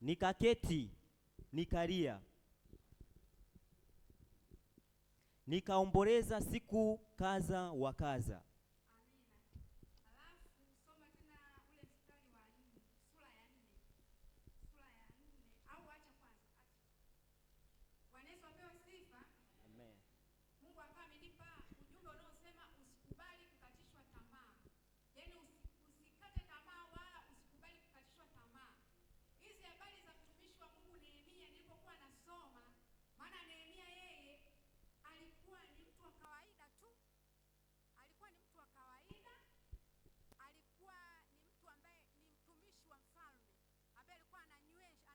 Nikaketi, nikalia, nikaomboleza siku kadha wa kadha. Amina. Alafu soma tena ule mstari wa 4, sura ya 4. Sura ya 4 au acha kwanza, acha. Bwana Yesu apewe sifa. Amen. Mungu akawa amenipa ujumbe unaosema usikubali kukatishwa tamaa. Yaani usikate tamaa wala usikubali kukatishwa tamaa. Hizi habari za mtumishi wa Mungu Nehemia nilipokuwa nasoma, maana Nehemia yeye alikuwa ni mtu wa kawaida tu. Alikuwa ni mtu wa kawaida. Alikuwa ni mtu ambaye ni mtumishi wa mfalme, ambaye alikuwa ananywesha,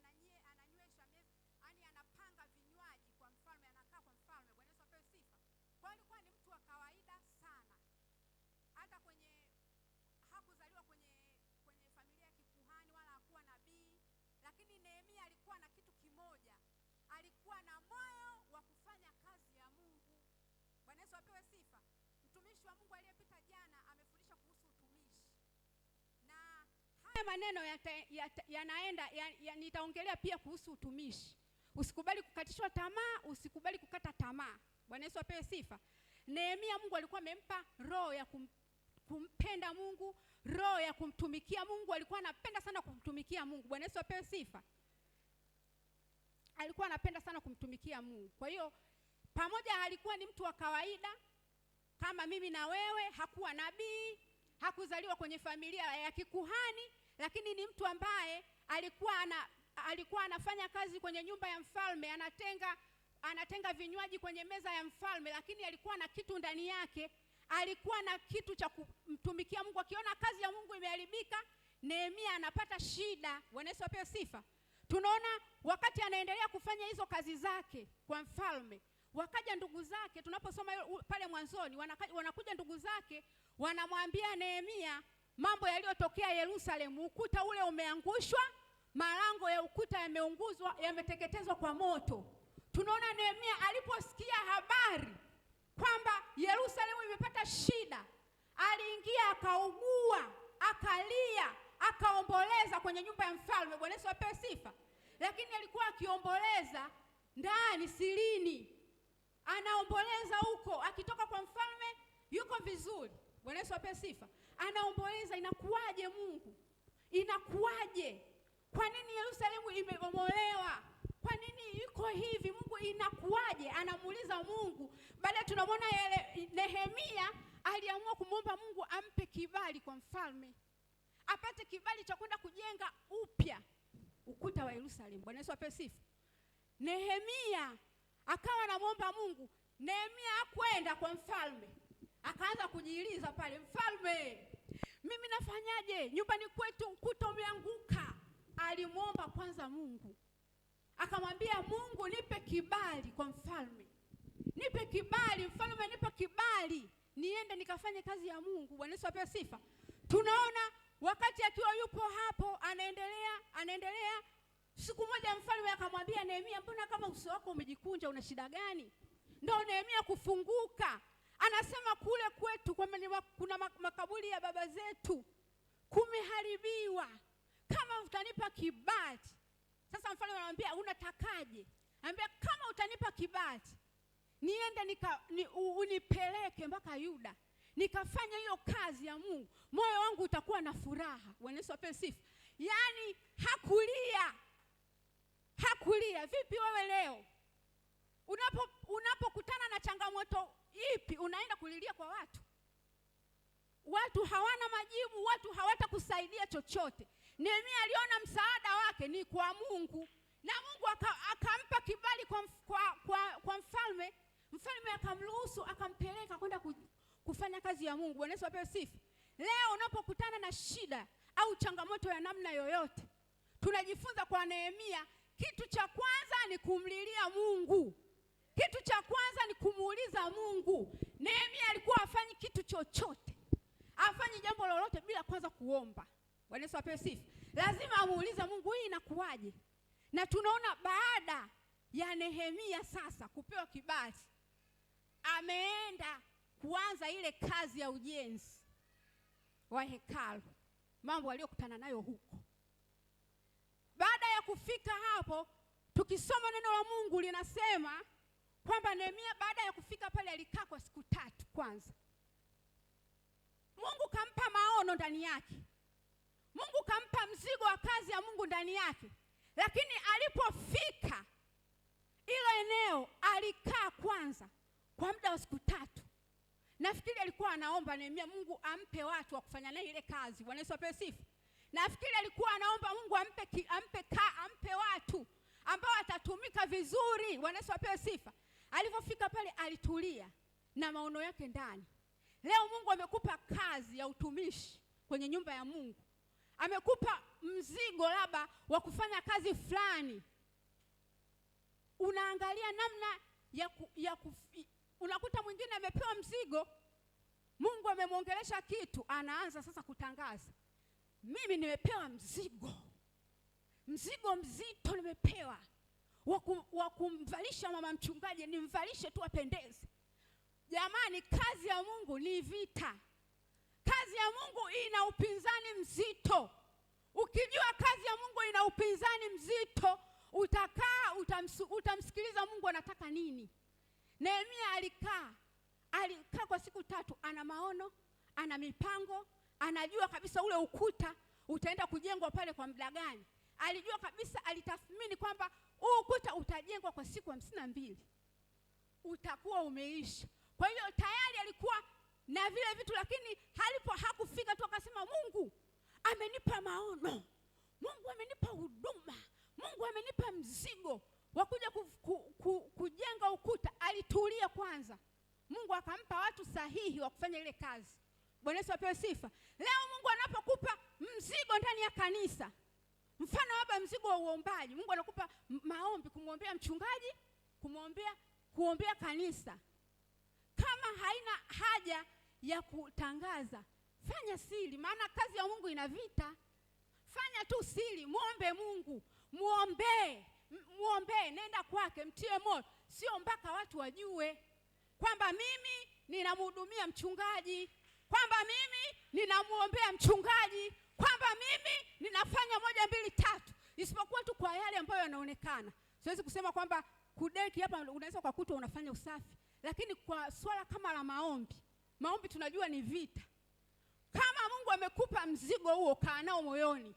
yaani anapanga vinywaji kwa mfalme, anakaa kwa mfalme. Bwana Yesu apewe sifa. Kwa hiyo alikuwa ni mtu wa kawaida sana. Hata hakuzaliwa kwenye familia ya kikuhani wala hakuwa nabii, lakini Nehemia alikuwa na kitu kimoja. Alikuwa na moyo wa kufanya kazi ya Mungu. Bwana Yesu apewe sifa. Mtumishi wa Mungu aliyepita jana amefundisha kuhusu utumishi. Na haya maneno nitaongelea pia kuhusu utumishi. Usikubali kukatishwa tamaa, usikubali kukata tamaa. Bwana Yesu apewe sifa. Nehemia Mungu alikuwa amempa roho ya kumpenda Mungu, roho ya kumtumikia Mungu. Alikuwa anapenda sana kumtumikia Mungu. Bwana Yesu apewe sifa. Alikuwa anapenda sana kumtumikia Mungu. Kwa hiyo pamoja alikuwa ni mtu wa kawaida kama mimi na wewe, hakuwa nabii, hakuzaliwa kwenye familia ya kikuhani, lakini ni mtu ambaye alikuwa anafanya kazi kwenye nyumba ya mfalme, anatenga vinywaji kwenye meza ya mfalme, lakini alikuwa na kitu ndani yake, alikuwa na kitu cha kumtumikia Mungu. Akiona kazi ya Mungu imeharibika, Nehemia anapata shida. Bwana Yesu apewe sifa. Tunaona wakati anaendelea kufanya hizo kazi zake kwa mfalme, wakaja ndugu zake. Tunaposoma pale mwanzoni, wanakuja ndugu zake wanamwambia Nehemia mambo yaliyotokea Yerusalemu. Ukuta ule umeangushwa, malango ya ukuta yameunguzwa, yameteketezwa kwa moto. Tunaona Nehemia aliposikia habari kwamba Yerusalemu imepata shida, aliingia akaugua, akalia, akaomboleza kwenye nyumba ya mfalme. Bwana Yesu apewe sifa. Lakini alikuwa akiomboleza ndani sirini, anaomboleza huko, akitoka kwa mfalme yuko vizuri. Bwana Yesu apewe sifa. Anaomboleza, inakuwaje Mungu? Inakuwaje? Kwa nini Yerusalemu imebomolewa? Kwa nini iko hivi? Mungu, inakuwaje? Anamuuliza Mungu. Baadaye tunamwona Nehemia aliamua kumwomba Mungu ampe kibali kwa mfalme, apate kibali cha kwenda kujenga upya ukuta wa Yerusalemu. Bwana Yesu apewe sifa. Nehemia akawa anamuomba Mungu. Nehemia hakwenda kwa mfalme, akaanza kujiuliza pale, mfalme, mimi nafanyaje? Nyumbani kwetu ukuta umeanguka. Alimuomba kwanza Mungu, akamwambia Mungu, nipe kibali kwa mfalme, nipe kibali mfalme, nipe kibali niende nikafanye kazi ya Mungu. Bwana Yesu apewe sifa. Tunaona wakati akiwa yupo hapo anaendelea, anaendelea. Siku moja mfalme akamwambia Nehemia, mbona kama uso wako umejikunja, una shida gani? Ndio Nehemia kufunguka, anasema kule kwetu kuna makaburi ya baba zetu kumeharibiwa, kama utanipa kibali. Sasa mfalme anamwambia unatakaje? Anamwambia kama utanipa kibali niende unipeleke mpaka Yuda nikafanya hiyo kazi ya Mungu, moyo wangu utakuwa na furaha. Bwana Yesu apewe sifa. Yaani hakulia, hakulia. Vipi wewe leo unapokutana na changamoto ipi unaenda kulilia kwa watu? Watu hawana majibu, watu hawatakusaidia chochote. Nehemia aliona msaada wake ni kwa Mungu, na Mungu akampa kibali kwa mfalme. Mfalme akamruhusu, akampeleka kwenda kufanya kazi ya Mungu. Bwana Yesu apewe sifa. Leo unapokutana na shida au changamoto ya namna yoyote, tunajifunza kwa Nehemia, kitu cha kwanza ni kumlilia Mungu. Kitu cha kwanza ni kumuuliza Mungu. Nehemia alikuwa hafanyi kitu chochote, hafanyi jambo lolote bila kwanza kuomba. Bwana Yesu apewe sifa. Lazima amuulize Mungu, hii inakuwaje? Na tunaona baada ya Nehemia sasa kupewa kibali, ameenda kuanza ile kazi ya ujenzi wa hekalu, mambo aliyokutana nayo huko. Baada ya kufika hapo, tukisoma neno la Mungu linasema kwamba Nehemia baada ya kufika pale alikaa kwa siku 3 kwanza. Mungu kampa maono ndani yake. Mungu kampa mzigo wa kazi ya Mungu ndani yake. Lakini alipofika ilo eneo alikaa kwanza kwa muda wa siku 3. Nafikiri alikuwa anaomba Nehemia Mungu ampe watu wa kufanya naye ile kazi. Bwana Yesu apewe sifa. Nafikiri alikuwa anaomba Mungu ampe watu ambao watatumika vizuri. Bwana Yesu apewe sifa. Alipofika pale alitulia na maono yake ndani. Leo Mungu amekupa kazi ya utumishi kwenye nyumba ya Mungu. Amekupa mzigo labda wa kufanya kazi fulani. Unaangalia namna unakuta mwingine amepewa mzigo, Mungu amemwongelesha kitu, anaanza sasa kutangaza. Mimi nimepewa mzigo. Mzigo mzito nimepewa wa kumvalisha mama mchungaji, nimvalishe tu apendeze. Jamani, kazi ya Mungu ni vita. Kazi ya Mungu ina upinzani mzito. Ukijua kazi ya Mungu ina upinzani mzito, utakaa utamsikiliza Mungu anataka nini. Nehemia alikaa kwa siku 3, ana maono, ana mipango, anajua kabisa ule ukuta utaenda kujengwa pale kwa muda gani. Alijua kabisa, alitathmini kwamba huu ukuta utajengwa kwa siku 52. Utakuwa umeisha. Kwa hiyo tayari alikuwa na vile vitu, lakini hakufika tu akasema Mungu amenipa maono, Mungu amenipa huduma, Mungu amenipa mzigo wa kuja kujenga ukuta. Alitulia kwanza. Mungu akampa watu sahihi wa kufanya ile kazi. Bwana Yesu apewe sifa. Leo Mungu anapokupa mzigo ndani ya kanisa, mfano hapa mzigo wa uombaji, Mungu anakupa maombi, kumwombea mchungaji, kuombea kanisa. Kama haina haja ya kutangaza, fanya siri, maana kazi ya Mungu ina vita. Fanya tu siri, muombe Mungu, muombe, nenda kwake, mtie moyo. Sio mpaka watu wajue kwamba mimi ninamhudumia mchungaji, kwamba mimi ninamuombea mchungaji, kwamba mimi ninafanya 1 2 3, isipokuwa tu kwa yale ambayo yanaonekana. Siwezi kusema kwamba kudeki hapa unaweza kukuta unafanya usafi, lakini kwa swala kama la maombi, maombi tunajua ni vita. Kama Mungu amekupa mzigo huo, kaa nao moyoni.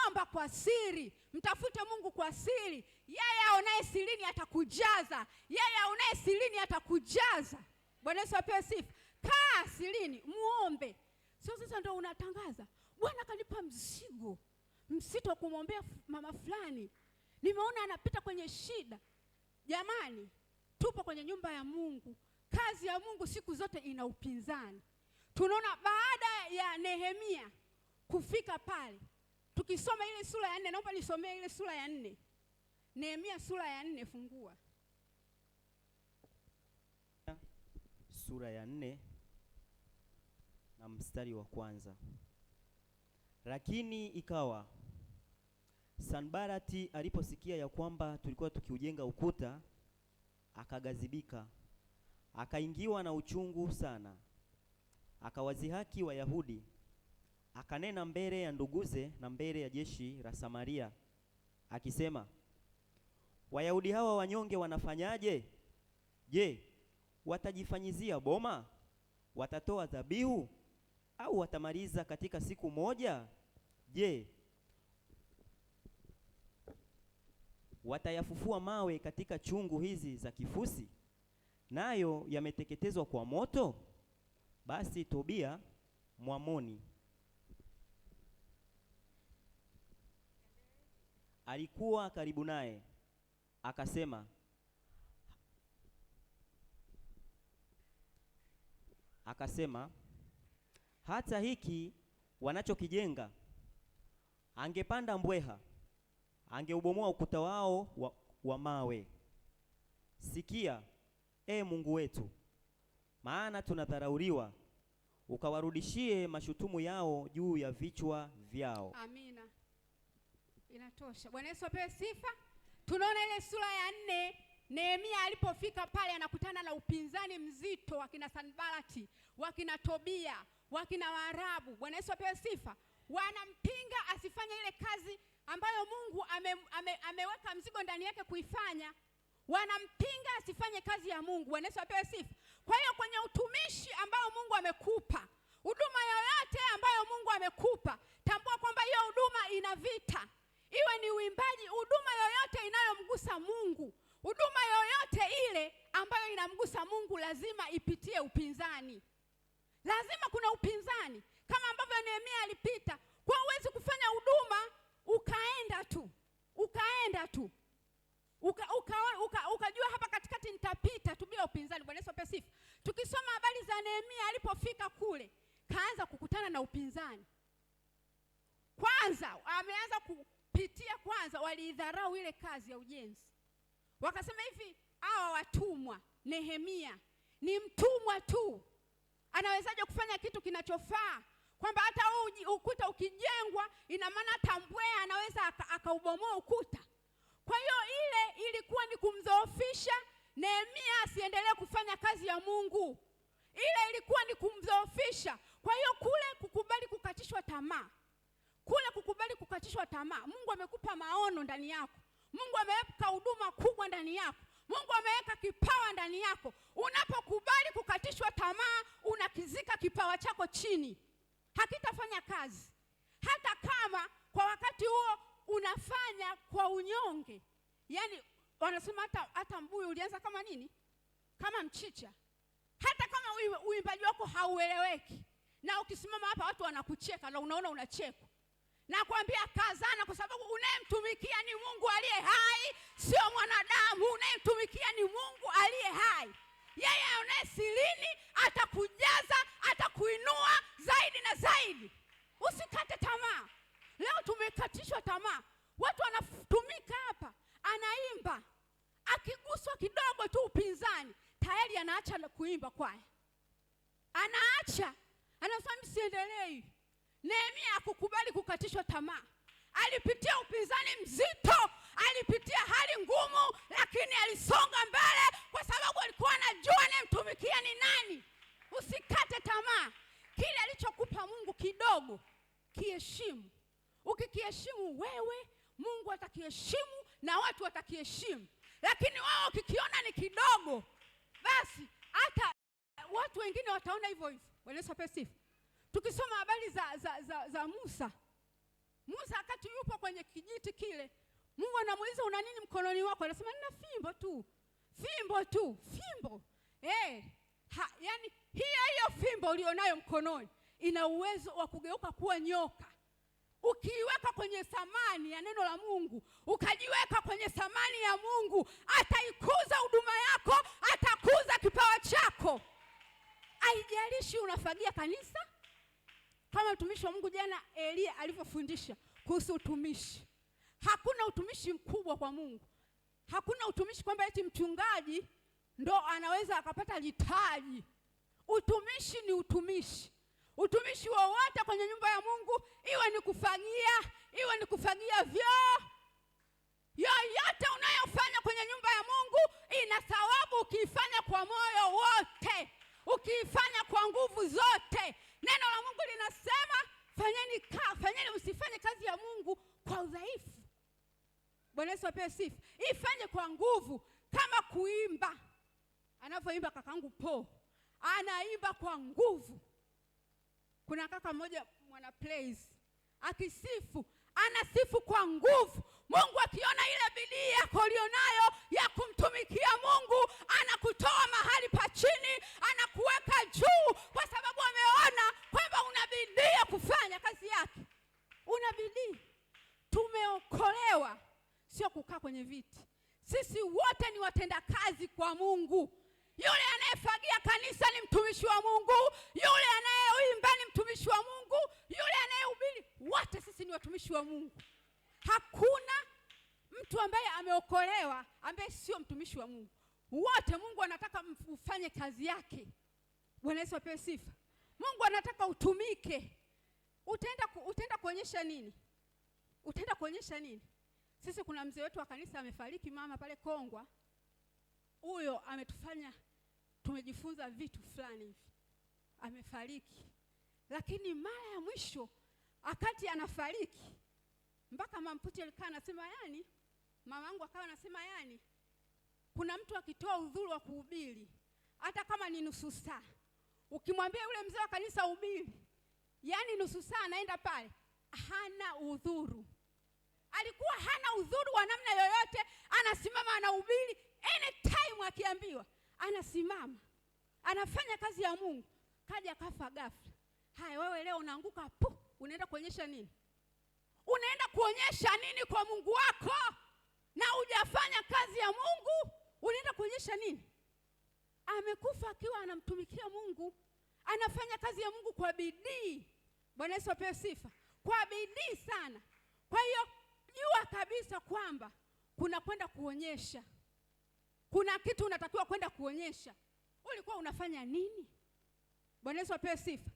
Omba kwa siri, mtafute Mungu kwa siri. Yeye aonaye sirini atakujaza. Yeye aonaye sirini atakujaza. Bwana Yesu apewe sifa. Kaa sirini, muombe. Sio sasa ndio unatangaza, Bwana kanipa mzigo mzito kumwombea mama fulani, nimeona anapita kwenye shida. Jamani, tupo kwenye nyumba ya Mungu. Kazi ya Mungu siku zote ina upinzani. Tunaona baada ya Nehemia kufika pale, tukisoma ile sura ya 4, naomba nisomee ile sura ya 4. Nehemia sura ya 4, fungua. Sura ya 4 na mstari wa kwanza. Lakini ikawa Sanbalati aliposikia ya kwamba tulikuwa tukiujenga ukuta, akagazibika, akaingiwa na uchungu sana. Akawazihaki Wayahudi, akanena mbele ya nduguze na mbele ya jeshi la Samaria akisema, Wayahudi hawa wanyonge wanafanyaje? Je, watajifanyizia boma? Watatoa dhabihu? Au watamaliza katika siku moja? Je, watayafufua mawe katika chungu hizi za kifusi, nayo yameteketezwa kwa moto? Basi Tobia Mwamoni alikuwa karibu naye, akasema, hata hiki wanachokijenga, angepanda mbweha, angeubomoa ukuta wao wa mawe. Sikia, e Mungu wetu, maana tunadharauliwa, ukawarudishie mashutumu yao juu ya vichwa vyao. Amina. Inatosha. Bwana Yesu apewe sifa. Tunaona ile sura ya 4, Nehemia alipofika pale anakutana na upinzani mzito wakina Sanbalati, wakina Tobia, wakina Waarabu. Bwana Yesu apewe sifa. Wanampinga asifanye ile kazi ambayo Mungu ameweka mzigo ndani yake kuifanya. Wanampinga asifanye kazi ya Mungu. Bwana Yesu apewe sifa. Kwa hiyo kwenye utumishi ambao Mungu amekupa, huduma yoyote ambayo Mungu amekupa, tambua kwamba hiyo huduma ina vita. Iwe ni uimbaji, huduma yoyote inayomgusa Mungu, huduma yoyote ile ambayo inamgusa Mungu lazima ipitie upinzani. Lazima kuna upinzani, kama ambavyo Nehemia alipita. Kwa huwezi kufanya huduma ukaenda tu, ukaenda tu, ukajua hapa katikati nitapita tu bila upinzani. Bwana Yesu apewe sifa. Tukisoma habari za Nehemia alipofika kule, kaanza kukutana na upinzani. Kwanza ameanza kupitia, kwanza waliidharau ile kazi ya ujenzi. Wakasema hivi, hawa watumwa, Nehemia ni mtumwa tu, anawezaje kufanya kitu kinachofaa? Kwamba hata ukuta ukijengwa, ina maana hata mbweha anaweza akaubomoa ukuta. Kwa hiyo ile ilikuwa ni kumdhoofisha Nehemia asiendelee kufanya kazi ya Mungu. Ile ilikuwa ni kumdhoofisha. Kwa hiyo kule kukubali kukatishwa tamaa, kule kukubali kukatishwa tamaa. Mungu amekupa maono ndani yako, Mungu ameweka huduma kubwa ndani yako, Mungu ameweka kipawa ndani yako. Unapokubali kukatishwa tamaa, unakizika kipawa chako chini, hakitafanya kazi. Hata kama kwa wakati huo unafanya kwa unyonge. Yaani wanasema hata mbuyu ulianza kama nini? Kama mchicha. Hata kama uimbaji wako haueleweki, na ukisimama hapa watu wanakucheka na unaona unachekwa, nakwambia kazana, kwa sababu unayemtumikia ni Mungu aliye hai, sio mwanadamu. Unayemtumikia ni Mungu aliye hai. Yeye anayesilini atakujaza, atakuinua zaidi na zaidi. Usikate tamaa. Leo tumekatishwa tamaa. Watu wanatumika hapa, anaimba, akiguswa kidogo tu upinzani, tayari anaacha kuimba kwaya, anaacha, anasema msiendelee. Nehemia hakukubali kukatishwa tamaa. Alipitia upinzani mzito, alipitia hali ngumu, lakini alisonga mbele kwa sababu alikuwa anajua anayemtumikia ni nani. Usikate tamaa. Kile alichokupa Mungu kidogo, kiheshimu. Ukikiheshimu wewe, Mungu atakiheshimu na watu watakiheshimu. Lakini wao ukikiona ni kidogo, basi hata watu wengine wataona hivyo hivyo. Bwana Yesu apewe sifa. Tukisoma habari za Musa. Musa wakati yupo kwenye kijiti kile, Mungu anamuuliza una nini mkononi wako? Anasema nina fimbo tu. Fimbo tu, fimbo. Yaani hiyo fimbo ulionayo mkononi ina uwezo wa kugeuka kuwa nyoka. Ukiiweka kwenye thamani ya neno la Mungu, ukajiweka kwenye thamani ya Mungu, ataikuza huduma yako, atakuza kipawa chako. Haijalishi unafagia kanisa. Kama mtumishi wa Mungu jana Elia alivyofundisha kuhusu utumishi. Hakuna utumishi mkubwa kwa Mungu. Hakuna utumishi kwamba eti mchungaji ndo anaweza akapata litaji. Utumishi ni utumishi. Utumishi wowote kwenye nyumba ya Mungu, iwe ni kufagia, iwe ni kufagia vyoo, yoyote unayofanya kwenye nyumba ya Mungu ina thawabu ukiifanya kwa moyo wote, ukiifanya kwa nguvu zote. Neno la Mungu linasema fanyeni, msifanye kazi ya Mungu kwa udhaifu. Bwana Yesu apewe sifa. Ifanye kwa nguvu, kama kuimba anavyoimba kakangu Po, anaimba kwa nguvu. Kuna kaka mmoja mwana plays akisifu, anasifu kwa nguvu. Mungu akiona ile bidii yako ulionayo ya kumtumikia Mungu, anakutoa mahali pa chini, anakuweka juu, kwa sababu ameona kwamba una bidii ya kufanya kazi yake. Una bidii. Tumeokolewa sio kukaa kwenye viti. Sisi wote ni watendakazi kwa Mungu. Yule anayefagia kanisa ni mtumishi wa Mungu, yule anayeimba ni mtumishi wa Mungu, yule anayehubiri, wote sisi ni watumishi wa Mungu. Hakuna mtu ambaye ameokolewa ambaye sio mtumishi wa Mungu. Wote Mungu anataka ufanye kazi yake. Bwana Yesu apewe sifa. Mungu anataka utumike. Utaenda kuonyesha nini? Utaenda kuonyesha nini? Sisi kuna mzee wetu wa kanisa amefariki, mama pale Kongwa. Huyo ametufanya tumejifunza vitu fulani hivi. Amefariki. Lakini mara ya mwisho Akati anafariki mpaka Mamputi alikaa anasema, yani mamangu akawa anasema, yani kuna mtu akitoa udhuru wa kuhubiri hata kama ni nusu saa, ukimwambia yule mzee wa kanisa hubiri, yani nusu saa anaenda pale, hana udhuru. Alikuwa hana udhuru wa namna yoyote, anasimama anahubiri anytime akiambiwa, anasimama anafanya kazi ya Mungu. Kaja kafa ghafla. Haya, wewe leo unaanguka pu, unaenda kuonyesha nini? Unaenda kuonyesha nini kwa Mungu wako na hujafanya kazi ya Mungu? Unaenda kuonyesha nini? Amekufa akiwa anamtumikia Mungu, anafanya kazi ya Mungu kwa bidii. Bwana Yesu apewe sifa. Kwa bidii sana. Kwa hiyo jua kabisa kwamba kuna kwenda kuonyesha, kuna kitu unatakiwa kwenda kuonyesha. Ulikuwa unafanya nini? Bwana Yesu apewe sifa.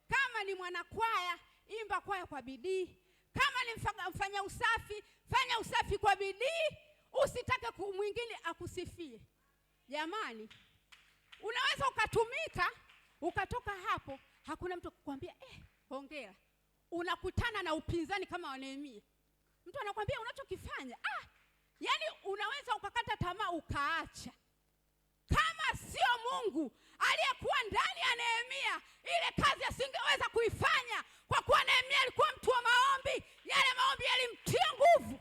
Kama ni mwanakwaya, imba kwaya kwa bidii. Kama ni mfanya usafi, fanya usafi kwa bidii. Usitake mwingine akusifie. Jamani, unaweza ukatumika ukatoka hapo, hakuna mtu kukwambia hongera. Unakutana na upinzani kama wa Nehemia. Mtu anakuambia unachokifanya, yani unaweza ukakata tamaa ukaacha. Kama sio Mungu aliyekuwa ndani ya Nehemia, ile kazi asingeweza kuifanya, kwa kuwa Nehemia alikuwa mtu wa maombi. Yale maombi yalimtia nguvu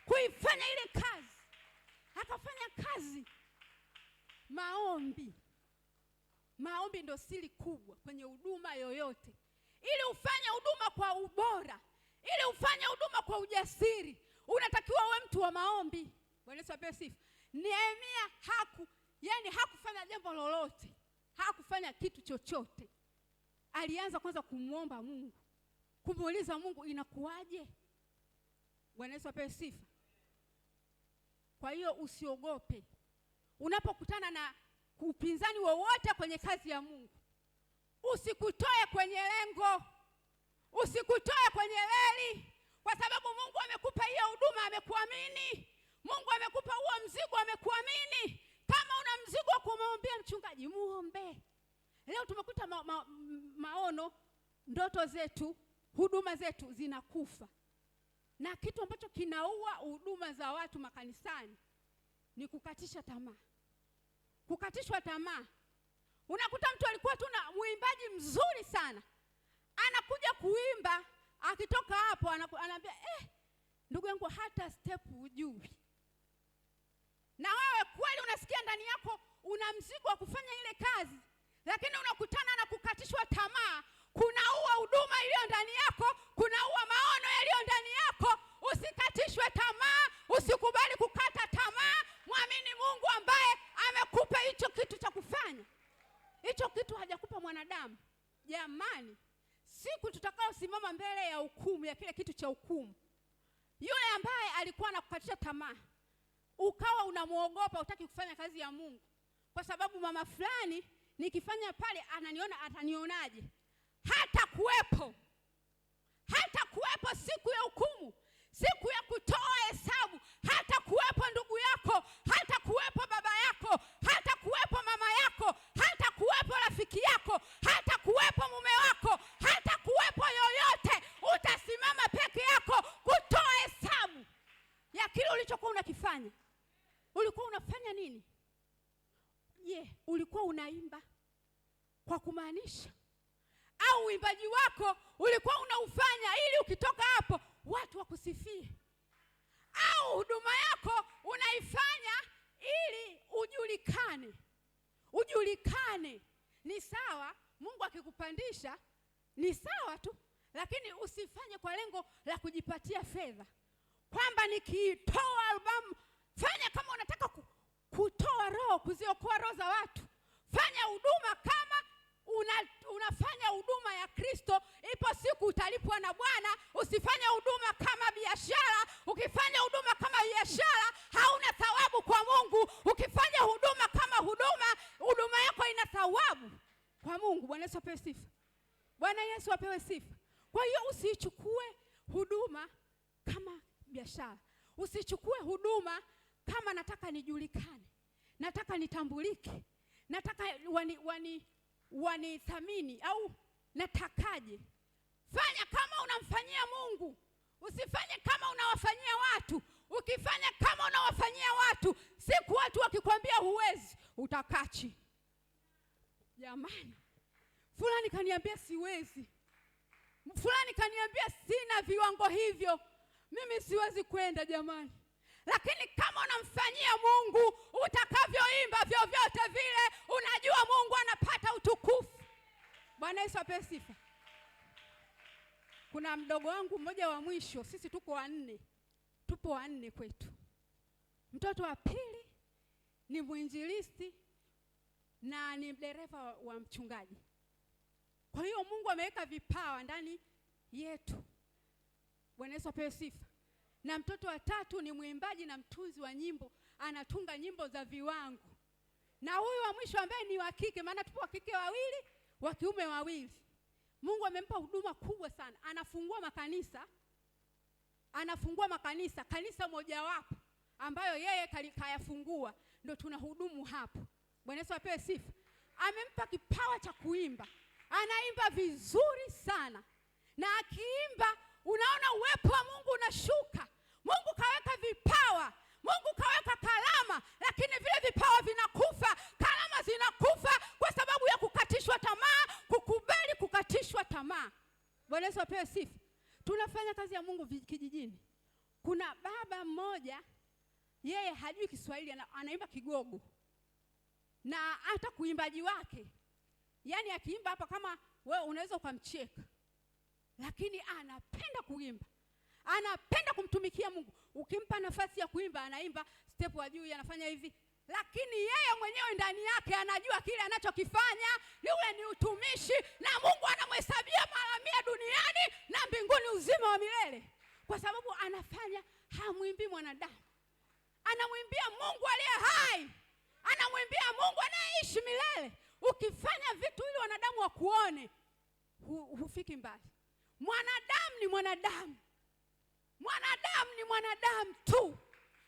kuifanya ile kazi. Akafanya kazi. Maombi. Maombi ndio siri kubwa kwenye huduma yoyote. Ili ufanye huduma kwa ubora, ili ufanye huduma kwa ujasiri, unatakiwa uwe mtu wa maombi. Bwana Yesu apewe sifa. Nehemia hakufanya jambo lolote, hakufanya kitu chochote. Alianza kwanza kumuomba Mungu, kumuuliza Mungu inakuwaje? Bwana Yesu apewe sifa. Kwa hiyo usiogope unapokutana na upinzani wowote kwenye kazi ya Mungu. Usikutoe kwenye lengo, usikutoe kwenye reli, kwa sababu Mungu amekupa hiyo huduma, amekuamini. Mungu amekupa huo mzigo, amekuamini. Kama una mzigo wa kumwombea mchungaji, muombe. Leo tumekuta maono, ndoto zetu, huduma zetu zinakufa. Na kitu ambacho kinaua huduma za watu makanisani ni kukatisha tamaa. Kukatishwa tamaa. Unakuta mtu alikuwa tu na mwimbaji mzuri sana, anakuja kuimba, akitoka hapo anaambia ndugu yangu hata step hujui. Na wewe kweli unasikia ndani yako una mzigo wa kufanya ile kazi, lakini unakutana na kukatishwa tamaa. Kunaua huduma iliyo ndani yako, kunaua maono yaliyo ndani yako. Usikatishwe tamaa, usikubali kukata tamaa. Mwamini Mungu ambaye amekupa hicho kitu cha kufanya. Hicho kitu hajakupa mwanadamu. Jamani, siku tutakayosimama mbele ya hukumu, ya kile kitu cha hukumu, yule ambaye alikuwa anakukatisha tamaa, ukawa unamuogopa, hutaki kufanya kazi ya Mungu kwa sababu mama fulani nikifanya pale ananiona, atanionaje? Hata kuwepo, hata kuwepo siku ya hukumu, siku ya kutoa hesabu. Hata kuwepo ndugu yako, hata kuwepo baba yako, hata kuwepo mama yako, hata kuwepo rafiki yako, hata kuwepo mume wako, hata kuwepo yoyote. Utasimama peke yako kutoa hesabu ya kile ulichokuwa unakifanya. Ulikuwa unafanya nini? Je, ulikuwa unaimba kwa kumaanisha, au uimbaji wako ulikuwa unaufanya ili ukitoka hapo watu wakusifie? Au huduma yako unaifanya ili ujulikane? Ujulikane ni sawa, Mungu akikupandisha ni sawa tu, lakini usifanye kwa lengo la kujipatia fedha, kwamba nikitoa albamu. Fanya kama unataka kutoa roho, kuziokoa roho za watu. Fanya huduma kama unafanya huduma ya Kristo. Ipo siku utalipwa na Bwana. Usifanye huduma kama biashara. Ukifanya huduma kama biashara hauna thawabu kwa Mungu. Ukifanya huduma kama huduma, huduma yako ina thawabu kwa Mungu. Bwana Yesu apewe sifa. Bwana Yesu apewe sifa. Kwa hiyo usichukue huduma kama biashara. Usichukue huduma kama nataka nijulikane, nataka nitambulike, nataka wanithamini au natakaje. Fanya kama unamfanyia Mungu, usifanye kama unawafanyia watu. Ukifanya kama unawafanyia watu, siku watu wakikwambia huwezi, utakaa chini. Jamani, fulani kaniambia siwezi, fulani kaniambia sina viwango hivyo, mimi siwezi kwenda jamani. Lakini kama unamfanyia Mungu, utakavyoimba vyovyote vile, unajua Mungu anapata utukufu. Bwana Yesu apewe sifa. Kuna mdogo wangu mmoja wa mwisho, sisi tuko wanne, tupo wanne kwetu. Mtoto wa pili ni mwinjilisti na ni dereva wa mchungaji. Kwa hiyo Mungu ameweka vipawa ndani yetu. Bwana Yesu apewe sifa. Na mtoto wa tatu ni mwimbaji na mtunzi wa nyimbo, anatunga nyimbo za viwango. Na huyu wa mwisho ambaye ni wa kike, maana tupo wa kike wawili, wa kiume wawili. Mungu amempa huduma kubwa sana. Anafungua makanisa. Anafungua makanisa, kanisa mojawapo ambayo yeye kayafungua ndio tunahudumu hapo. Bwana Yesu apewe sifa. Amempa kipawa cha kuimba. Anaimba vizuri sana. Na akiimba unaona uwepo wa Mungu unashuka. Mungu kaweka vipawa, Mungu kaweka karama, lakini vile vipawa vinakufa, karama zinakufa kwa sababu ya kukatishwa tamaa, kukubali kukatishwa tamaa. Bwana Yesu apewe sifa. Tunafanya kazi ya Mungu kijijini. Kuna baba mmoja, yeye hajui Kiswahili, anaimba Kigogo. Na hata kuimbaji wake, yani akiimba hapa kama wewe unaweza ukamcheka. Lakini anapenda kuimba. Anapenda kumtumikia Mungu. Ukimpa nafasi ya kuimba, anaimba step wa juu, anafanya hivi. Lakini yeye mwenyewe ndani yake anajua kile anachokifanya, yule ni utumishi, na Mungu anamhesabia mara 100 duniani na mbinguni uzima wa milele. Kwa sababu anafanya, hamwimbii mwanadamu. Anamwimbia Mungu aliye hai. Anamwimbia Mungu anayeishi milele. Ukifanya vitu ili wanadamu wakuone, hufiki mbali. Mwanadamu ni mwanadamu. Mwanadamu ni mwanadamu tu.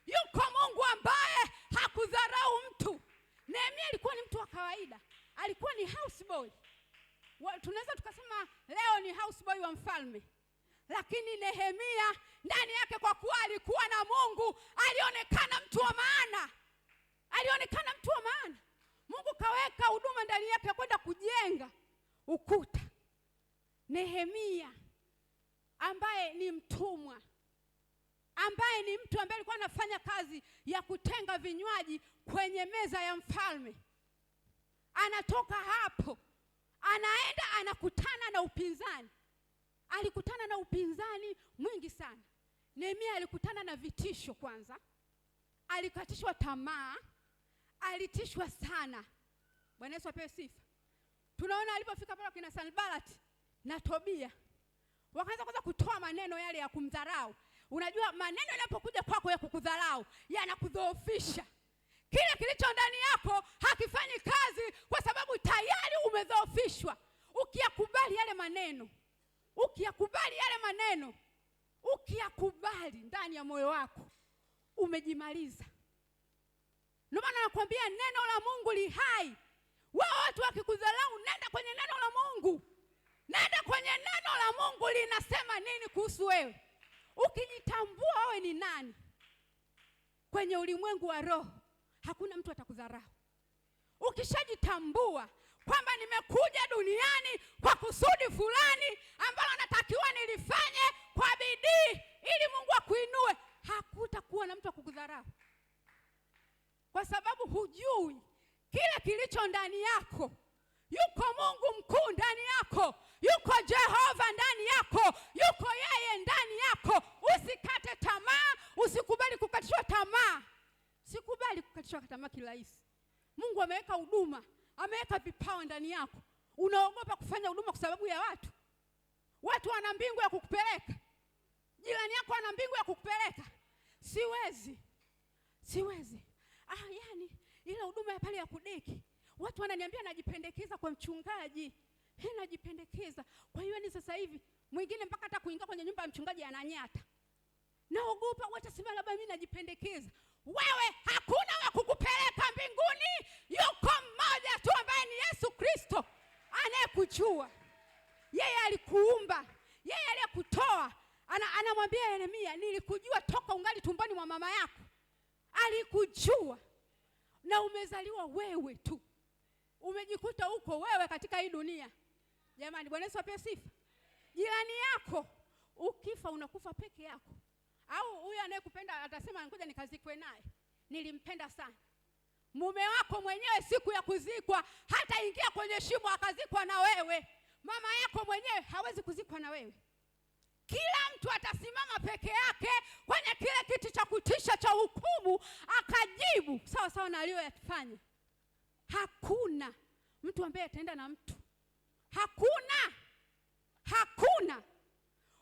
Yuko Mungu ambaye hakudharau mtu. Nehemia alikuwa ni mtu wa kawaida. Alikuwa ni houseboy. Tunaweza tukasema leo ni houseboy wa mfalme. Lakini Nehemia ndani yake, kwa kuwa alikuwa na Mungu, alionekana mtu wa maana. Alionekana mtu wa maana. Mungu kaweka huduma ndani yake kwenda kujenga ukuta. Nehemia ambaye ni mtumwa, ambaye ni mtu ambaye alikuwa anafanya kazi ya kutenga vinywaji kwenye meza ya mfalme, anatoka hapo anaenda anakutana na upinzani. Alikutana na upinzani mwingi sana. Nehemia alikutana na vitisho kwanza. Alikatishwa tamaa, alitishwa sana. Bwana Yesu apewe sifa. Tunaona alipofika pale kina Sanbalati na Tobia, wakaanza kwanza kutoa maneno yale ya kumdharau. Unajua maneno yanapokuja kwako ya kukudharau, yanakudhoofisha. Kile kilicho ndani yako hakifanyi kazi kwa sababu tayari umedhoofishwa. Ukiyakubali yale maneno, ukiyakubali yale maneno, ukiyakubali ndani ya moyo wako, umejimaliza. Ndio maana nakwambia neno la Mungu li hai. Wao watu wakikudharau, nenda kwenye neno la Mungu. Nenda kwenye neno la Mungu linasema nini kuhusu wewe. Ukijitambua wewe ni nani kwenye ulimwengu wa roho, hakuna mtu atakudharau. Ukishajitambua kwamba nimekuja duniani kwa kusudi fulani ambalo natakiwa nilifanye kwa bidii ili Mungu akuinue, hakutakuwa na mtu akukudharau. Kwa sababu hujui kile kilicho ndani yako. Yuko Mungu mkuu ndani yako, yuko Jehova ndani yako, yuko yeye ndani yako. Usikate tamaa, usikubali kukatishwa tamaa. Sikubali kukatishwa tamaa kirahisi. Mungu ameweka huduma, ameweka vipawa ndani yako. Unaogopa kufanya huduma kwa sababu ya watu? Watu wana mbingu ya kukupeleka. Jirani yako ana mbingu ya kukupeleka. Siwezi. Siwezi. Yani ile huduma ya pale ya kudeki, watu wananiambia najipendekeza kwa mchungaji. Najipendekeza. Kwa hiyo ni sasa hivi mwingine mpaka hata kuingia kwenye nyumba ya mchungaji ananyata. Naogopa watasema labda mimi najipendekeza. Wewe hakuna wa kukupeleka mbinguni. Yuko mmoja tu ambaye ni Yesu Kristo anayekujua. Yeye alikuumba, yeye aliyekutoa Na umezaliwa wewe tu, umejikuta uko wewe katika hii dunia. Jamani, Bwana Yesu apewe sifa. Jirani yako ukifa unakufa peke yako, au huyu anayekupenda atasema ngoja nikazikwe naye, nilimpenda sana. Mume wako mwenyewe siku ya kuzikwa hataingia kwenye shimo akazikwa na wewe. Mama yako mwenyewe hawezi kuzikwa na wewe. Kila mtu atasimama peke yake kwenye kile kiti cha kutisha cha hukumu, akajibu sawa sawa na aliyoyafanya. Hakuna mtu ambaye ataenda na mtu. Hakuna. Hakuna.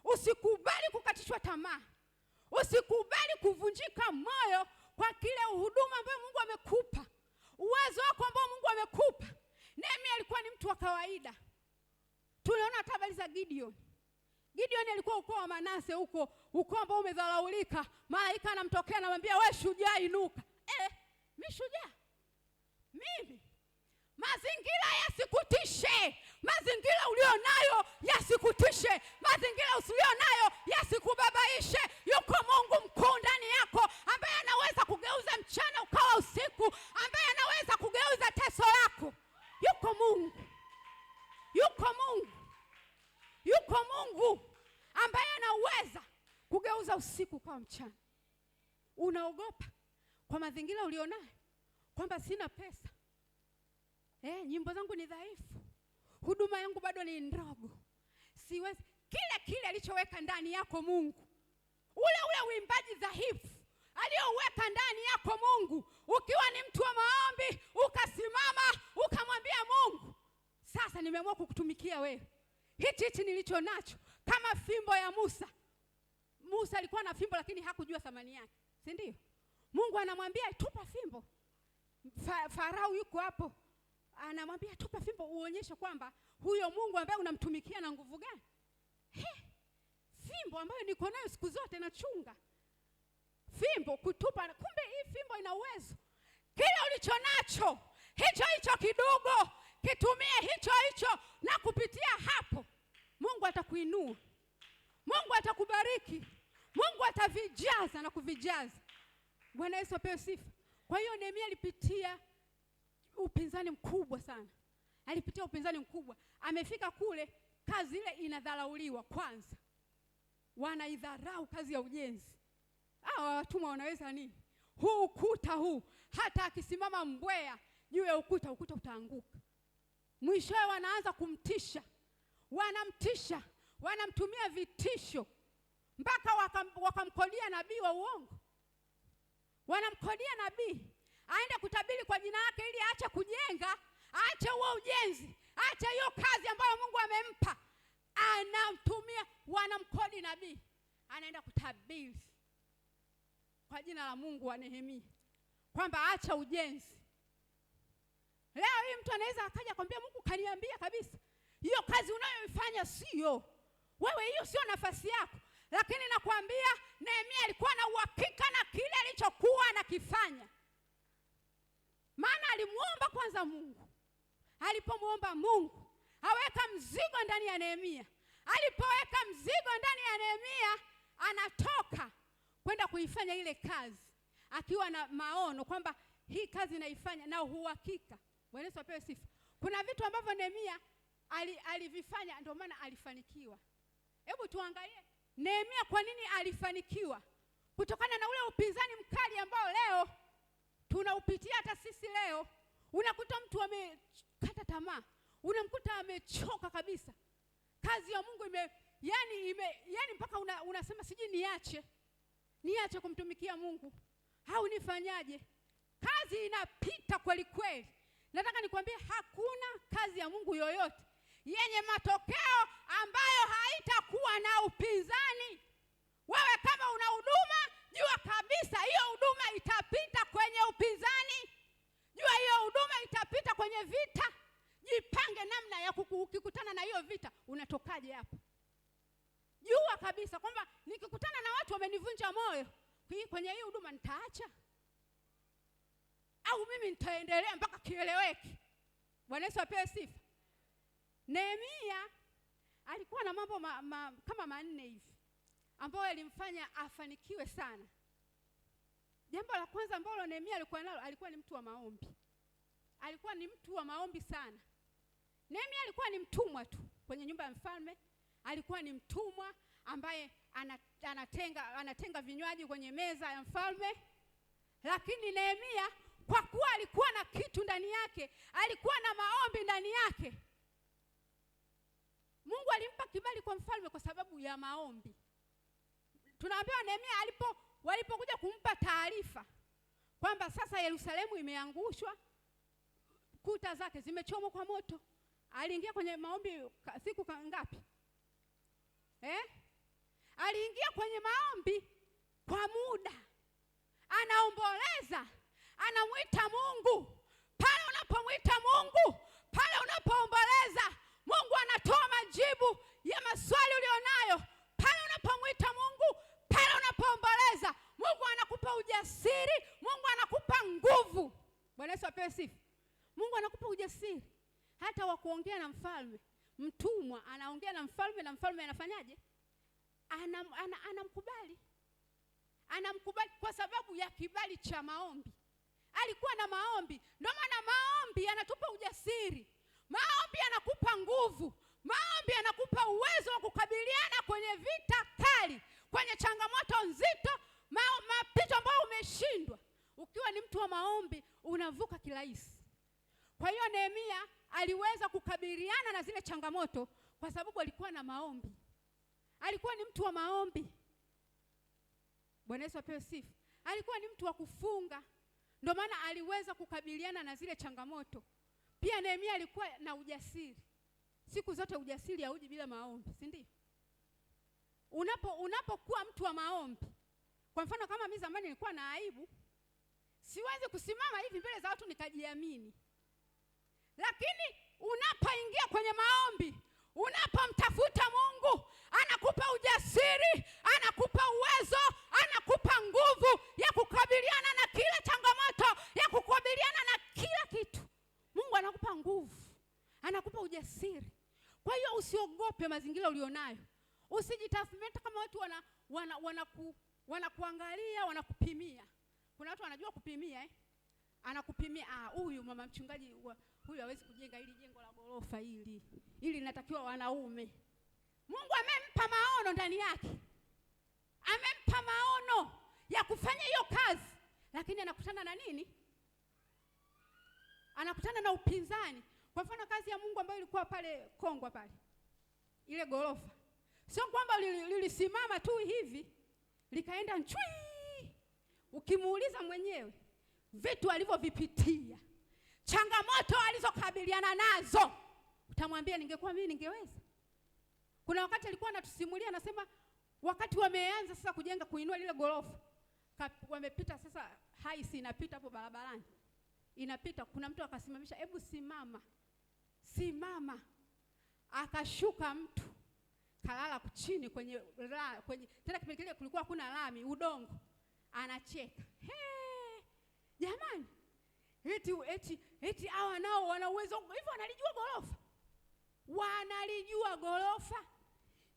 Usikubali kukatishwa tamaa. Usikubali kuvunjika moyo kwa kile huduma ambayo Mungu amekupa, uwezo wako ambao Mungu amekupa. Nehemia alikuwa ni mtu wa kawaida. Tunaona hata habari za Gideon. Gideon alikuwa ukoo wa Manase huko, ukoo ambao umedharaulika. Malaika anamtokea anamwambia, we shujaa, inuka. Mi shujaa? Mimi? Mazingira yasikutishe. Mazingira ulionayo yasikutishe. Mazingira usilionayo yasikubabaishe. Yuko Mungu mkuu ndani yako ambaye anaweza kugeuza mchana ukawa usiku, ambaye anaweza kugeuza teso lako. Yuko Mungu. Yuko Mungu. Yuko Mungu ambaye anaweza kugeuza usiku ukawa mchana. Unaogopa kwa mazingira ulionayo kwamba sina pesa, nyimbo zangu ni dhaifu, huduma yangu bado ni ndogo, siwezi. Kile kile alichoweka ndani yako Mungu, ule ule uimbaji dhaifu aliyoweka ndani yako Mungu, ukiwa ni mtu wa maombi ukasimama ukamwambia Mungu, sasa nimeamua kukutumikia wewe, hichi nilicho nacho, kama fimbo ya Musa. Musa alikuwa na fimbo lakini hakujua thamani yake, si ndio? Mungu anamwambia tupa fimbo. Farao yuko hapo, anamwambia tupa fimbo uonyeshe kwamba huyo Mungu ambaye unamtumikia na nguvu gani. Fimbo ambayo niko nayo siku zote nachunga. Fimbo kutupa, kumbe hii fimbo ina uwezo. Kile ulicho nacho, hicho hicho kidogo, kitumie hicho hicho, na kupitia hapo Mungu atakuinua. Mungu atakubariki. Mungu atavijaza na kuvijaza. Bwana Yesu apewe sifa. Kwa hiyo Nehemia alipitia upinzani mkubwa sana. Alipitia upinzani mkubwa. Amefika kule, kazi ile inadharauliwa kwanza. Wanaidharau kazi ya ujenzi. Hawa watumwa wanaweza nini? Huu ukuta huu, hata akisimama mbwea juu ya ukuta, ukuta utaanguka. Mwishowe wanaanza kumtisha. Wanamtisha, wanamtumia vitisho mpaka wakamkodia nabii wa uongo. Wanamkodia nabii aende kutabiri kwa jina lake ili aache kujenga, aache huo ujenzi, aache hiyo kazi ambayo Mungu amempa. Anamtumia, wanamkodi nabii, anaenda kutabiri kwa jina la Mungu wa Nehemia kwamba acha ujenzi. Leo hii mtu anaweza akaja kwambia Mungu kaniambia kabisa hiyo kazi unayoifanya sio wewe, hiyo sio nafasi yako. Lakini nakwambia Nehemia alikuwa na uhakika na kile alichokuwa anakifanya. Maana alimuomba kwanza Mungu. Alipomuomba Mungu, aweka mzigo ndani ya Nehemia. Alipoweka mzigo ndani ya Nehemia, anatoka kwenda kuifanya ile kazi akiwa na maono kwamba hii kazi naifanya na uhakika. Bwana Yesu apewe sifa. Kuna vitu ambavyo Nehemia alivifanya, ndio maana alifanikiwa. Hebu tuangalie Nehemia kwa nini alifanikiwa? Kutokana na ule upinzani mkali ambao leo tunaupitia hata sisi leo. Unakuta mtu amekata tamaa, unamkuta amechoka kabisa. Kazi ya Mungu yani mpaka unasema sijui niache kumtumikia Mungu au nifanyaje? Kazi inapita kweli kweli. Nataka nikwambie hakuna kazi ya Mungu yoyote yenye matokeo ambayo haitakuwa na upinzani. Wewe kama una huduma, jua kabisa hiyo huduma itapita kwenye upinzani. Jua hiyo huduma itapita kwenye vita. Jipange namna ya ukikutana na hiyo vita unatokaje hapo. Jua kabisa kwamba nikikutana na watu wamenivunja moyo kwenye hii huduma nitaacha au mimi nitaendelea mpaka kieleweke. Bwana Yesu apewe sifa. Nehemia alikuwa na mambo kama manne hivi ambayo yalimfanya afanikiwe sana. Jambo la kwanza ambalo Nehemia alikuwa nalo, alikuwa ni mtu wa maombi. Alikuwa ni mtu wa maombi sana. Nehemia alikuwa ni mtumwa tu kwenye nyumba ya mfalme. Alikuwa ni mtumwa ambaye anatenga vinywaji kwenye meza ya mfalme. Lakini Nehemia kwa kuwa alikuwa na kitu ndani yake, alikuwa na maombi ndani yake, Mungu alimpa kibali kwa mfalme kwa sababu ya maombi. Tunaambiwa Nehemia walipokuja kumpa taarifa kwamba sasa Yerusalemu imeangushwa, kuta zake zimechomwa kwa moto, aliingia kwenye maombi siku ngapi? Aliingia kwenye maombi kwa muda, anaomboleza, anamuita Mungu. Pale unapomuita Mungu, pale unapoomboleza, Mungu anatoa majibu ya maswali ulionayo. Pale unapomuita Mungu, pale unapoomboleza, Mungu anakupa ujasiri, Mungu anakupa nguvu. Bwana Yesu apewe sifa. Mungu anakupa ujasiri hata wa kuongea na mfalme. Mtumwa anaongea na mfalme na mfalme anafanyaje? Anamkubali. Anamkubali kwa sababu ya kibali cha maombi. Alikuwa na maombi. Ndio maana maombi yanatupa ujasiri. Maombi yanakupa nguvu. Maombi yanakupa uwezo wa kukabiliana kwenye vita kali, kwenye changamoto nzito, mapito ambayo umeshindwa. Ukiwa ni mtu wa maombi unavuka kirahisi. Kwa hiyo Nehemia aliweza kukabiliana na zile changamoto kwa sababu alikuwa na maombi. Alikuwa ni mtu wa maombi. Bwana Yesu apewe sifa. Alikuwa ni mtu wa kufunga. Ndio maana aliweza kukabiliana na zile changamoto. Pia Nehemia alikuwa na ujasiri. Siku zote ujasiri hauji bila maombi, si ndio? Unapokuwa mtu wa maombi. Kwa mfano kama mimi zamani nilikuwa na aibu, siwezi kusimama hivi mbele za watu nikajiamini. Lakini unapoingia kwenye maombi, unapomtafuta Mungu, anakupa ujasiri, anakupa uwezo, anakupa nguvu ya kukabiliana na kila changamoto, ya kukabiliana na kila kitu. Mungu anakupa nguvu, anakupa ujasiri. Kwa hiyo usiogope mazingira ulionayo. Usijitathmini kama watu wanakuangalia, wanakupimia. Kuna watu wanajua kupimia, Anakupimia, huyu mama mchungaji huyu hawezi kujenga hili jengo la ghorofa hili. Hili linatakiwa wanaume. Mungu amempa maono ndani yake. Amempa maono ya kufanya hiyo kazi. Lakini anakutana na nini? Anakutana na upinzani. Kwa mfano kazi ya Mungu ambayo ilikuwa pale Kongwa pale, ile ghorofa, sio kwamba lilisimama tu hivi likaenda nchui. Ukimuuliza mwenyewe vitu alivyovipitia, changamoto alizokabiliana nazo, utamwambia ningekuwa mimi ningeweza. Kuna wakati alikuwa anatusimulia, anasema wakati wameanza sasa kujenga kuinua lile ghorofa, wamepita sasa haisi inapita hapo barabarani, inapita, kuna mtu akasimamisha, hebu simama, simama. Akashuka mtu kalala chini kwenye tena kipindi kile kulikuwa hakuna lami, udongo. Anacheka, he, jamani, eti hawa nao wana uwezo hivyo, wanalijua ghorofa, wanalijua ghorofa.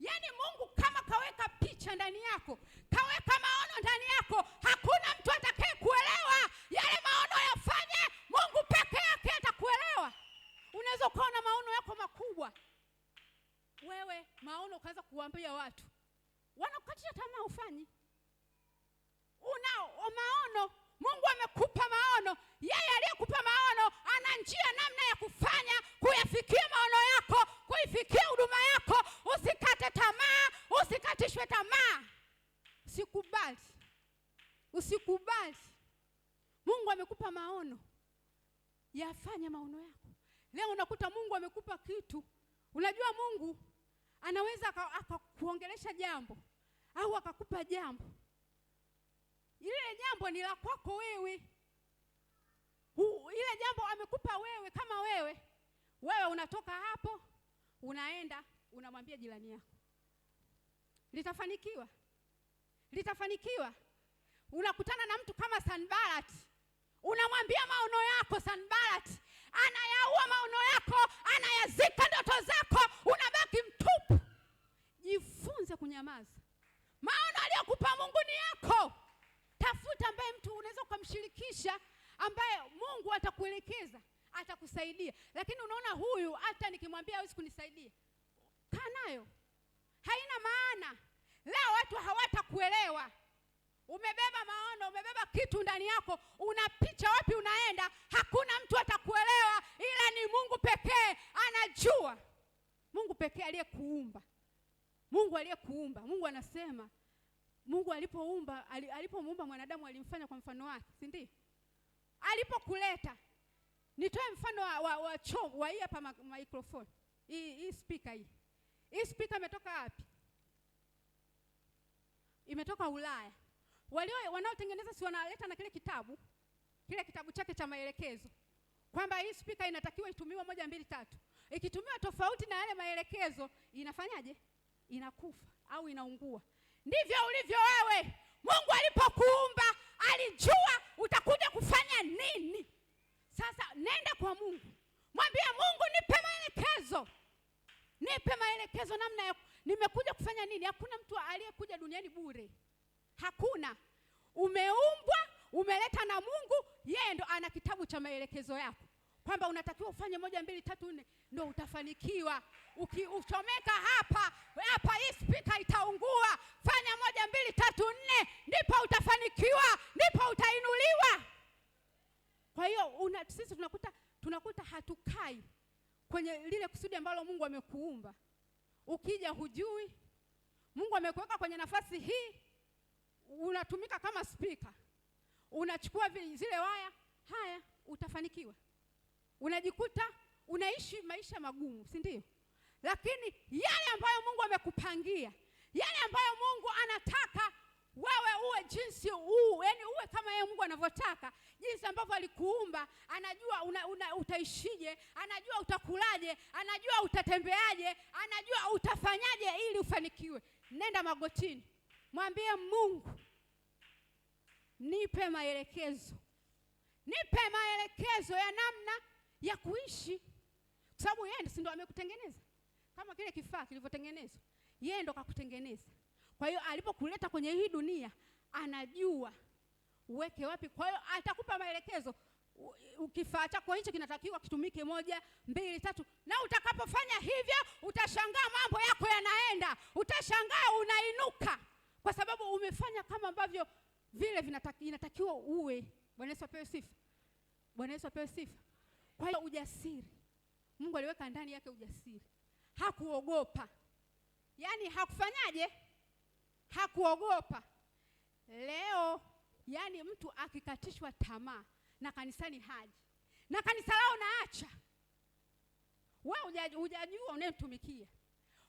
Yaani Mungu kama kaweka picha ndani yako, kaweka maono ndani yako, hakuna mtu atakaye kuelewa yale maono yafanye, Mungu peke yake atakuelewa. Unaweza ukawa na maono yako makubwa, wewe maono ukaanza kuambia watu, wanakukatisha tamaa, ufanyi. Unao maono, Mungu amekupa maono. Yeye aliyekupa maono ana njia namna ya kufanya kuyafikia maono yako, kuifikia huduma yako. Usikate tamaa, usikatishwe tamaa. Usikubali. Usikubali. Mungu amekupa maono, yafanye maono yako. Leo unakuta Mungu amekupa kitu. Unajua Mungu anaweza akakuongelesha jambo au akakupa jambo. Ile jambo ni la kwako wewe. Ile jambo amekupa wewe kama wewe. Wewe unatoka hapo, unaenda, unamwambia jirani yako. Litafanikiwa. Litafanikiwa. Unakutana na mtu kama Sanbalat. Unamwambia maono yako Sanbalat. Anayaua maono yako, anayazika ndoto zako, unabaki mtupu. Jifunze kunyamaza. Maono aliyokupa Mungu ni yako. Tafuta ambaye mtu unaweza ukamshirikisha, ambaye Mungu atakuelekeza, atakusaidia. Lakini unaona huyu hata nikimwambia hawezi kunisaidia, kaa nayo, haina maana. Leo watu hawatakuelewa. Umebeba maono, umebeba kitu ndani yako, una picha wapi unaenda, hakuna mtu atakuelewa, ila ni Mungu pekee anajua. Mungu pekee aliyekuumba. Mungu aliyekuumba. Mungu anasema, Mungu alipoumba, alipomuumba mwanadamu alimfanya kwa mfano wake, si ndio? Alipokuleta, nitoe mfano wa hii hapa microphone. Hii speaker hii. Hii speaker imetoka wapi? Imetoka Ulaya. Wanaotengeneza si wanaleta na kile kitabu chake cha maelekezo kwamba hii speaker inatakiwa itumiwe 1 2 3. Ikitumiwa tofauti na yale maelekezo inafanyaje? Inakufa au inaungua. Ndivyo ulivyo wewe. Mungu alipokuumba alijua utakuja kufanya nini. Sasa nenda kwa Mungu, mwambie Mungu, nipe maelekezo. Nipe maelekezo namna ya nimekuja kufanya nini. Hakuna mtu aliyekuja duniani bure. Hakuna. Umeumbwa, umeleta na Mungu, yeye ndo ana kitabu cha maelekezo yako. Kwamba unatakiwa ufanye 1 2 3 4 ndio utafanikiwa. Ukichomeka hapa, hapa hii speaker itaungua. Fanya 1 2 3 4 ndipo utafanikiwa, ndipo utainuliwa. Kwa hiyo sisi tunakuta hatukai kwenye lile kusudi ambalo Mungu amekuumba. Ukija hujui Mungu amekuweka kwenye nafasi hii, unatumika kama speaker. Unachukua zile waya, haya utafanikiwa. Unajikuta unaishi maisha magumu, si ndio? Lakini yale ambayo Mungu amekupangia, yale ambayo Mungu anataka wewe uwe jinsi yani uwe kama yeye Mungu anavyotaka, jinsi ambavyo alikuumba, anajua utaishije, anajua utakulaje, anajua utatembeaje, anajua utafanyaje ili ufanikiwe. Nenda magotini, mwambie Mungu, nipe maelekezo. Nipe maelekezo ya namna ya kuishi. Kwa sababu yeye si ndo amekutengeneza. Kama kile kifaa kilivyotengenezwa, yeye ndo kakutengeneza. Kwa hiyo alipokuleta kwenye hii dunia anajua uweke wapi. Kwa hiyo atakupa maelekezo. Kifaa chako hicho kinatakiwa kitumike 1 2 3. Na utakapofanya hivyo utashangaa mambo yako yanaenda. Utashangaa unainuka. Kwa sababu umefanya kama ambavyo vile inatakiwa uwe. Bwana Yesu apewe sifa. Bwana Yesu apewe sifa. Kwa hiyo ujasiri, Mungu aliweka ndani yake ujasiri. Hakuogopa. Yaani hakufanyaje? Hakuogopa. Leo yani mtu akikatishwa tamaa na kanisani haji, na kanisa lao naacha, wewe hujajua unayemtumikia.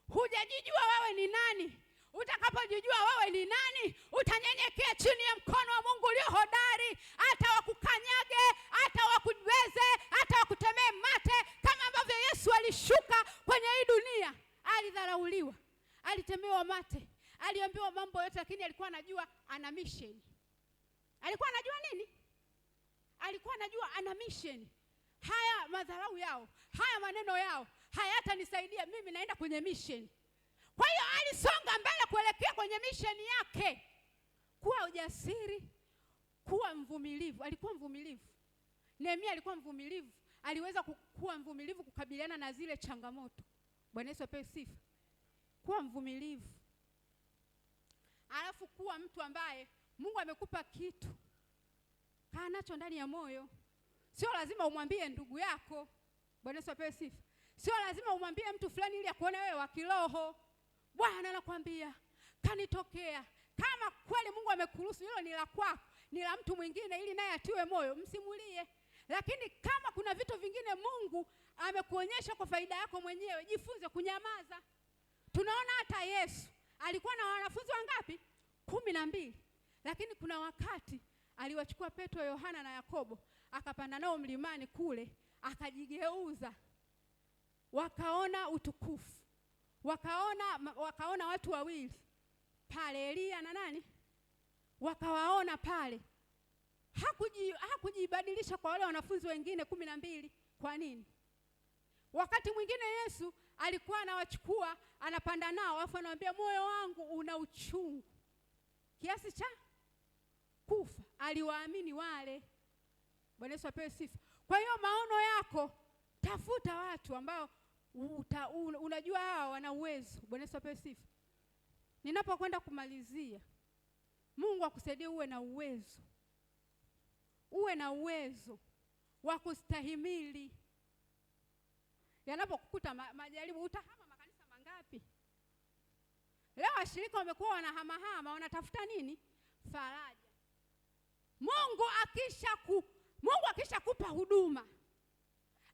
Hujajijua wewe ni nani. Utakapojijua wewe ni nani, utanyenyekea chini ya mkono wa Mungu ulio hodari, hata wakukanyage, hata wakubeze, hata wakutemee mate, kama ambavyo Yesu alishuka kwenye hii dunia. Alidharauliwa, alitemewa mate, aliambiwa mambo yote, lakini alikuwa anajua ana mission. Alikuwa anajua nini? Alikuwa anajua ana mission. Haya madharau yao, haya maneno yao hayatanisaidia mimi, naenda kwenye mission. Kwa hiyo alisonga mbele kuelekea kwenye mission yake. Kuwa ujasiri, kuwa mvumilivu. Alikuwa mvumilivu. Nehemia alikuwa mvumilivu. Aliweza kuwa mvumilivu kukabiliana na zile changamoto. Bwana Yesu apewe sifa. Kuwa mvumilivu. Alafu kuwa mtu ambaye Mungu amekupa kitu, kaa nacho ndani ya moyo. Sio lazima umwambie ndugu yako. Bwana Yesu apewe sifa. Sio lazima umwambie mtu fulani ili akuone wewe wa kiroho. Bwana anakuambia kanitokea. Kama kweli Mungu amekuruhusu, hilo ni la kwako, ni la mtu mwingine ili naye atiwe moyo, msimulie. Lakini kama kuna vitu vingine Mungu amekuonyesha kwa faida yako mwenyewe, jifunze kunyamaza. Tunaona hata Yesu alikuwa na wanafunzi wangapi? 12. Lakini kuna wakati aliwachukua Petro, Yohana na Yakobo, akapanda nao mlimani kule, akajigeuza. Wakaona utukufu. Wakaona watu wawili pale, Elia na nani? Wakawaona pale. Hakujibadilisha kwa wale wanafunzi wengine 12. Kwa nini? Wakati mwingine Yesu alikuwa anawachukua, anapanda nao, alafu anawaambia moyo wangu una uchungu kiasi cha Kufa. Aliwaamini wale. Bwana Yesu apewe sifa. Kwa hiyo maono yako, tafuta watu ambao unajua hawa wana uwezo. Bwana Yesu apewe sifa. Ninapokwenda kumalizia, Mungu akusaidie uwe na uwezo. Uwe na uwezo wa kustahimili. Yanapokukuta majaribu, utahama makanisa mangapi? Leo washirika wamekuwa wanahamahama, wanatafuta nini? Faraja. Mungu akishakupa huduma,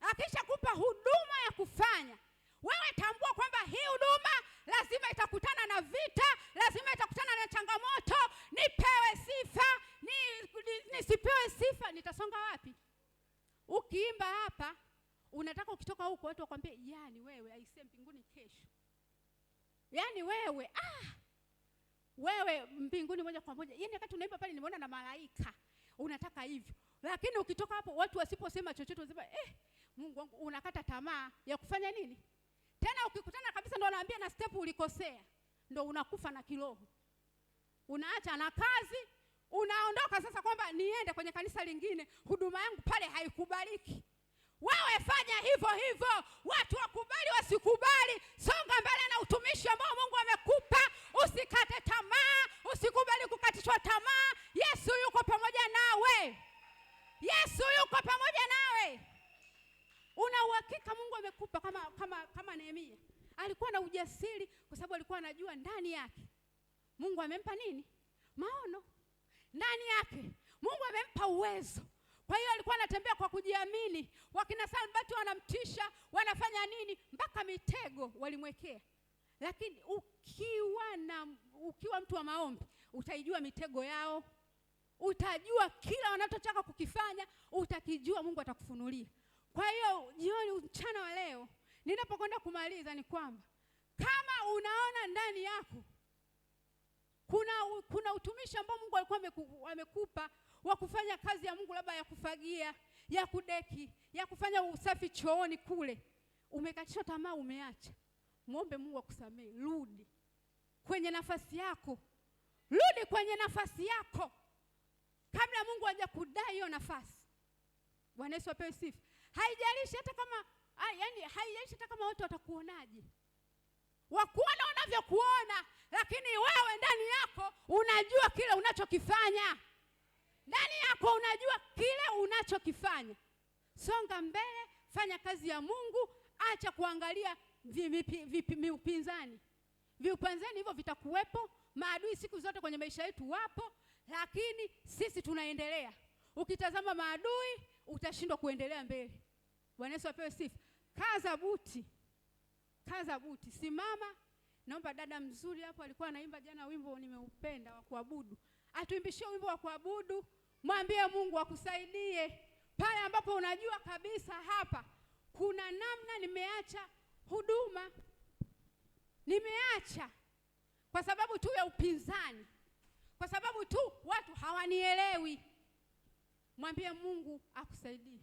akishakupa huduma ya kufanya, wewe tambua kwamba hii huduma lazima itakutana na vita, lazima itakutana na changamoto. Nipewe sifa, nisipewe sifa, nitasonga wapi? Ukiimba hapa, unataka ukitoka huko watu wakwambie, yani wewe aisee mbinguni kesho. Yani wewe, wewe mbinguni moja kwa moja. Yani wakati unaimba pale nimeona na malaika. Unataka hivyo. Lakini ukitoka hapo watu wasiposema chochote wanasema, Mungu wangu, unakata tamaa ya kufanya nini? Tena ukikutana kabisa ndo wanaambia na step ulikosea. Ndo unakufa na kiroho. Unaacha na kazi, unaondoka sasa kwamba niende kwenye kanisa lingine, huduma yangu pale haikubaliki. Wewe fanya hivyo hivyo, watu wakubali wasikubali, songa mbele na utumishi ambao Mungu amekupa. Usikate tamaa, usikubali kukatishwa tamaa. Yesu yuko pamoja nawe. Yesu yuko pamoja nawe. Una uhakika Mungu amekupa kama Nehemia. Alikuwa na ujasiri kwa sababu alikuwa anajua ndani yake Mungu amempa nini? Maono. Ndani yake Mungu amempa uwezo. Kwa hiyo alikuwa anatembea kwa kujiamini. Wakina Sanbati wanamtisha, wanafanya nini? Mpaka mitego walimwekea. Lakini ukiwa mtu wa maombi, utaijua mitego yao. Utajua kila wanachotaka kukifanya, utakijua, Mungu atakufunulia. Kwa hiyo jioni, mchana wa leo, ninapokwenda kumaliza ni kwamba kama unaona ndani yako kuna utumishi ambao Mungu alikuwa amekupa wa kufanya kazi ya Mungu, labda ya kufagia, ya kudeki, ya kufanya usafi chooni kule, umekatishwa tamaa, umeacha, muombe Mungu akusamehe. Rudi kwenye nafasi yako. Rudi kwenye nafasi yako kabla Mungu hajakudai hiyo nafasi. Bwana Yesu apewe sifa. Haijalishi hata kama haijalishi hata kama watu watakuonaje. Wakuona wanavyokuona, lakini wewe ndani yako unajua kile unachokifanya. Ndani yako unajua kile unachokifanya. Songa mbele, fanya kazi ya Mungu, acha kuangalia viupinzani. Viupinzani hivyo vitakuwepo, maadui siku zote kwenye maisha yetu wapo, lakini sisi tunaendelea. Ukitazama maadui utashindwa kuendelea mbele. Bwana Yesu apewe sifa. Kaza buti. Kaza buti. Simama. Naomba dada mzuri hapo alikuwa anaimba jana wimbo nimeupenda wa kuabudu. Atuimbishie wimbo wa kuabudu. Mwambie Mungu akusaidie pale ambapo unajua kabisa hapa kuna namna nimeacha huduma. Nimeacha kwa sababu tu ya upinzani. Kwa sababu tu watu hawanielewi. Mwambie Mungu akusaidie.